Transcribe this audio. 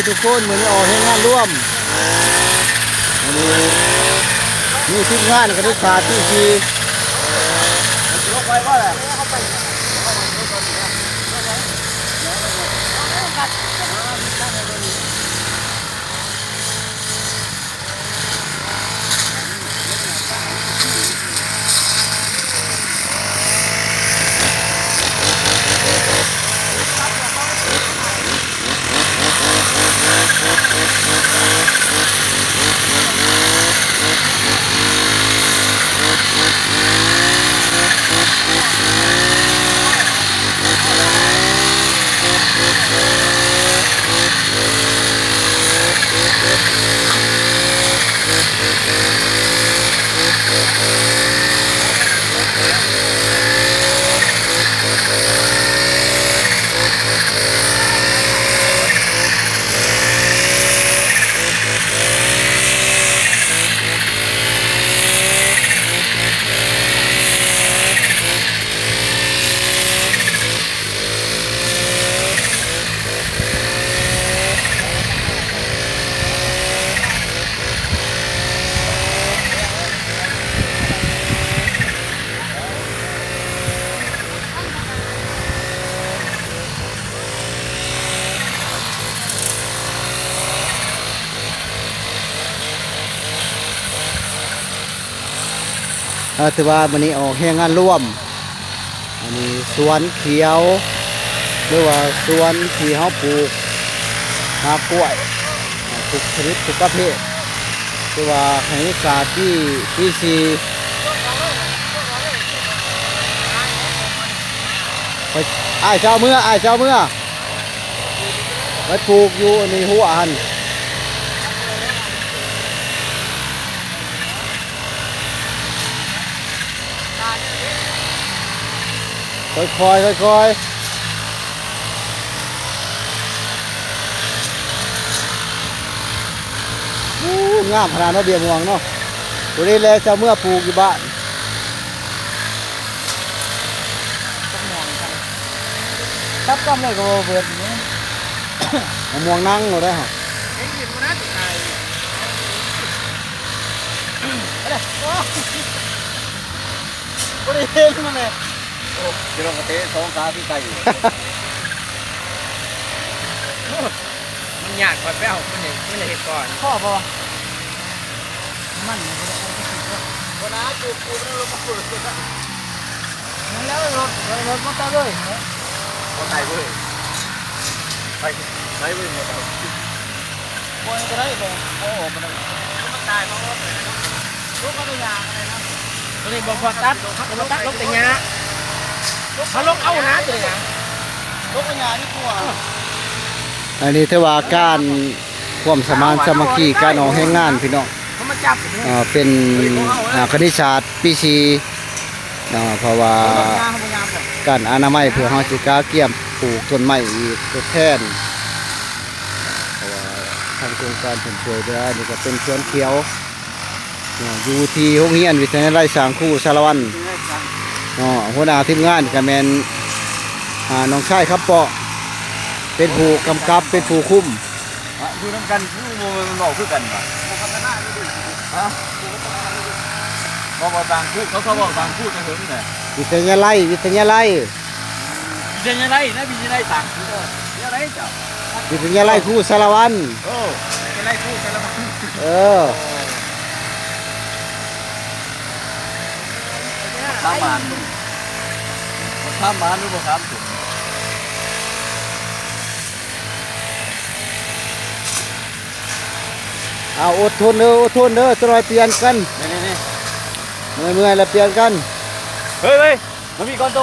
ທຸກຄົນ ມື້ນີ້ອອກແຮງງານລວມ ມື້ນີ້ມີທີມງານຄະນິດສາດປີສີ່ ເອີ ຖືວ່າມື້ນີ້ອອກແຮງງານລວມ ອັນນີ້ສວນຂຽວ ຫຼືວ່າສວນທີ່ເຮົາປູກ ໝາກກ້ວຍ ທຸກຊະນິດ ທຸກປະເພດ ຄືວ່າຄະນິດສາດປີ ປີສີ່ ໄປ ອ້າຍເຈົ້າເມືອ ອ້າຍເຈົ້າເມືອ ໄປປູກຢູ່ອັນນີ້ ຮົ້ວຫັ້ນ. ຄ່ອຍໆ ຄ່ອຍໆ ໂອ້ ງາມຂະໜາດເນາະ ເບ້ຍມ່ວງເນາະ ຜູ້ໃດແລຈະເມືອປູກຢູ່ບ້ານ ຈັບກ້ຳເລີຍກໍບໍ່ເບິດ ມະມ່ວງນັ່ງໂລດໄດ໋ ບໍ່ໄດ້ເຫັນມັນແຫຼະ ໂອ້ ຊິລອງກະເຕະສອງຂາຄືໄກ່ຢູ່ ມັນຍາກ ຂ້ອຍໄປເອົາ ມັນໄດ້ ມັນໄດ້ເຮັດກ່ອນ ພໍບໍ່? ມັນບໍ່ໄດ້ເອົາໄປ ບໍ່ນາ ປູກ ປູກແລ້ວມາເປີດ ນັ້ນແຫຼະ ລົດ ລົດມາໄກເລີຍ ບໍ່ໄກເວີຍ ໄປ ໄກເວີຍ ບໍ່ໄກ ບໍ່ໄດ້ ບໍ່ ບໍ່ອອກ ບໍ່ໄດ້ ມັນຕາຍ ບໍ່ອອກ ລົດມັນໄດ້ຍາງ ຕົວນີ້ບໍ່ພໍຕັດ ບໍ່ຕັດ ລົກແຕ່ຫຍ້າ ເຮົາລົກເອົານະ ຕົວນີ້ນະ ລົກແຕ່ຫຍ້າດີກວ່າ ອັນນີ້ຖືວ່າການ ຄວາມສະມານສາມັກຄີ ການອອກແຮງງານພີ່ນ້ອງ ເປັນ ອ່າ ຄະນິດສາດປີສີ່ເນາະ ເພາະວ່າການອະນາໄມ ເພື່ອເຮົາຊິກະກຽມປູກຕົ້ນໄມ້ອີກທົດແທນ ເພາະວ່າທາງໂຄງການເພິ່ນຊ່ວຍເຫຼືອ ອັນນີ້ກະເປັນສວນຂຽວ ເນາະ ຢູ່ທີ່ໂຮງຮຽນວິທະຍາໄລສ້າງຄູສາລະວັນເນາະ ຫົວໜ້າທີມງານກະແມ່ນ ອ່າ ນ້ອງຊາຍຄຳເປາະ ເປັນຜູ້ກຳກັບ ເປັນຜູ້ຄຸມ ອະ ຢູ່ນຳກັນຄືບໍ່ແມ່ນເວົ້າຄືກັນຫວາ ຮະ ເວົ້າວ່າສ້າງຄູ ເຂົາ ເຂົາເວົ້າສ້າງຄູແຕ່ເຖິງແຫຼະ ວິທະຍາໄລ ວິທະຍາໄລ ວິທະຍາໄລນະ ວິທະຍາໄລສ້າງຄູ ວິທະຍາໄລຄູສາລະວັນ ເອີ ວິທະຍາໄລຄູສາລະວັນ ເອີ ທຳມານ ທຳມານ ຫຼືບໍ່ທຳ ເອົາ ອົດທົນເດີ ອົດທົນເດີ ຈັກໜ້ອຍປ່ຽນກັນ ນີ້ໆໆ ເມື່ອຍໆ ແລ້ວປ່ຽນກັນ ເຮີ້ຍ ເຮີ້ຍ ມາພີ້ກ່ອນໂຕ